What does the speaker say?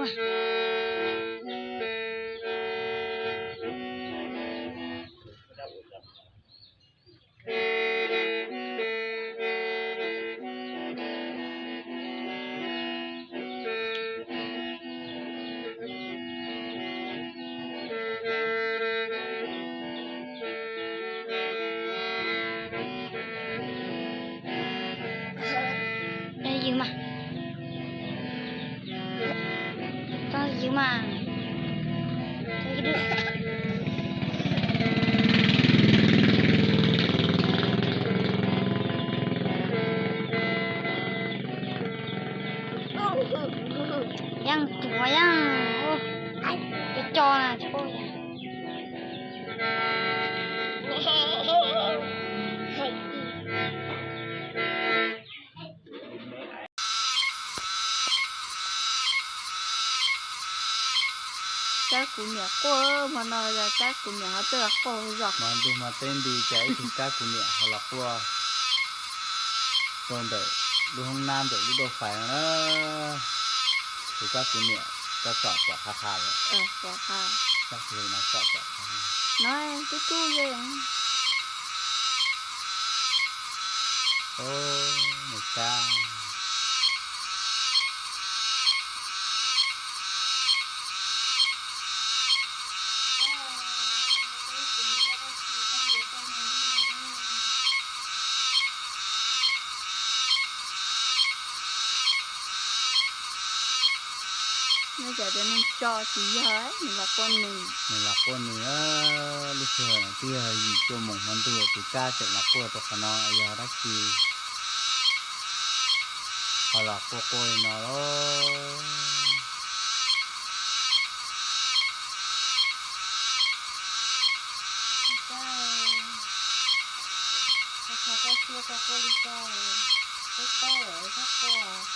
Ywg mas, txhob ywg mas. Yeej, tus qhov yeej, tus co na tsis paub. Kab kuv niam quaj, hmo no yog kab kuv niam ho tuaj los quaj zos. Hmo ntuj hmo teb nti cas ib tug kab kuv niam ho los quaj rau ntawm lub hoob nab ntawm lub dauj fais no na. Tus kab kuv niam koj tsom pom qha qha lawm. Kab kuv niam no tsom pom qha. No tub tub ze. Os, nws kab. Nej cov tias neeg tso tsis yog, nws los quaj nws. Nws los quaj nws, lub sij hawm twb yog yim cuaj moos hmo ntuj tus kab tseem los quaj rau qhov no yog dab tsi ho los quaj quaj li no los. Koj xav koj siab koj quaj li koj, peb paub lawm koj quaj.